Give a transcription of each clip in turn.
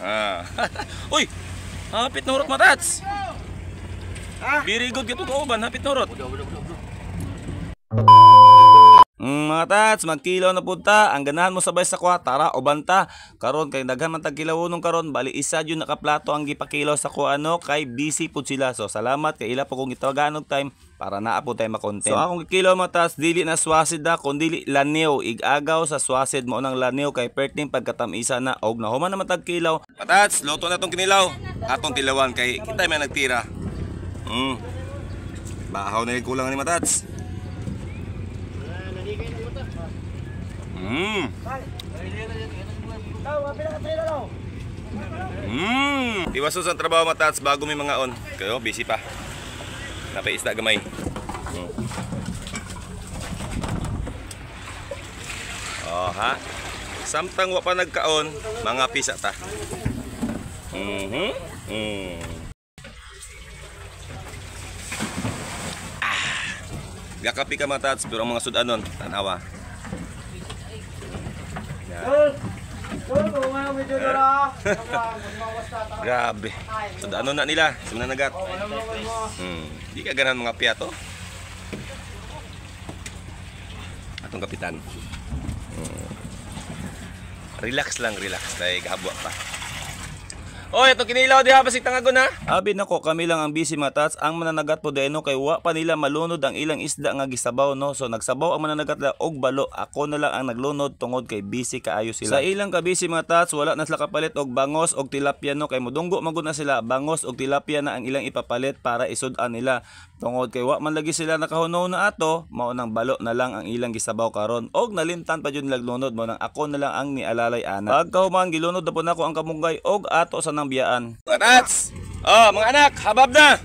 Ah. Uy! Hapit nurot matats. Very good gito kauban, hapit nurot. Mga tats, magkilaw na punta. Ang ganahan mo sabay sa kuha, tara o banta. Karon kay daghan man tag kilawonong karon, bali isa jud nakaplato ang gipakilaw sa kuha no kay busy pud sila. So salamat kay ila po kung gitawagan og time para naa po tayo makontent. So akong gikilaw mga tats, dili na swasid da kun dili laniw, igagaw sa swasid mo nang laniw kay perting pagkatamisa na og nahuman naman tag kilaw. Mga tats, luto na tong kinilaw. Atong tilawan kay kita may nagtira. Bahaw na yung kulang ni matats. Iwasos ang trabaho matats bago may mga on. Kayo busy pa. Napaisda gamay. Oh ha. Samtang wa pa nagkaon, mga pisa ta. Gakapi ka matats pero ang mga sudanon tanawa. Grabe. Sudanon na nila sa mananagat. Di ka ganahan mga piyato. Atong kapitan. Relax lang, relax. Kay gahabwa pa. Oy, ito kinilaw diha basig tangagon ha. Abi nako, kami lang ang busy matats. Ang mananagat po deno kay wa pa nila malunod ang ilang isda nga gisabaw no. So nagsabaw ang mananagat la og balo. Ako na lang ang naglunod tungod kay busy kaayo sila. Sa ilang ka busy matats, wala na sila kapalit og bangos og tilapia no kay modunggo man gud na sila. Bangos og tilapia na ang ilang ipapalit para isud-an nila. Tungod kay wa man lagi sila nakahunaw na ato, mao nang balo na lang ang ilang gisabaw karon. Og nalimtan pa jud naglunod mo nang ako na lang ang nialalay ana. Pagkahuman gilunod na po nako ang kamunggay og ato sa nang biyaan. Mga oh, mga anak, habab na.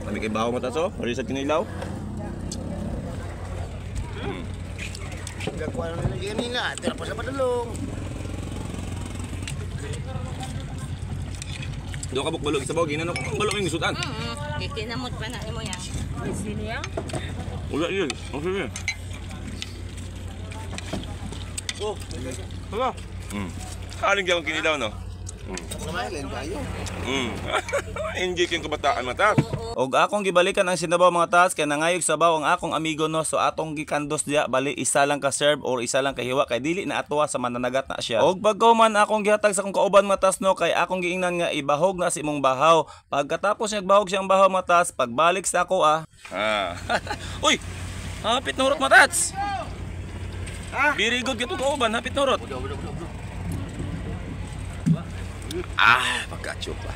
Kami kay baho mata so, sa kinilaw. Gagkuha na nila nila, tira pa sa padulong. Do ka bukbalog sa bawag, inano ko ang balog yung isutan. Kikinamot pa na imo yan. Sino yan? Wala yun. Ang sige. Oh, hala. Aling gyud kinilaw no. Enjoy kayong kabataan mata. Og akong gibalikan ang sinabaw mga tats kay nangayog sabaw ang akong amigo no. So atong gikandos diya bali isa lang ka serve or isa lang ka hiwa kay dili na atuwa sa mananagat na siya. Og pagkauman akong gihatag sa akong kauban mga tats no kay akong giingnan nga ibahog na si imong bahaw. Pagkatapos niya bahog siyang bahaw mga tats, pagbalik sa ako ah. Uy, hapit nurot mga tats. Very good gito kauban, hapit nurot. Ah, pagkacho pa.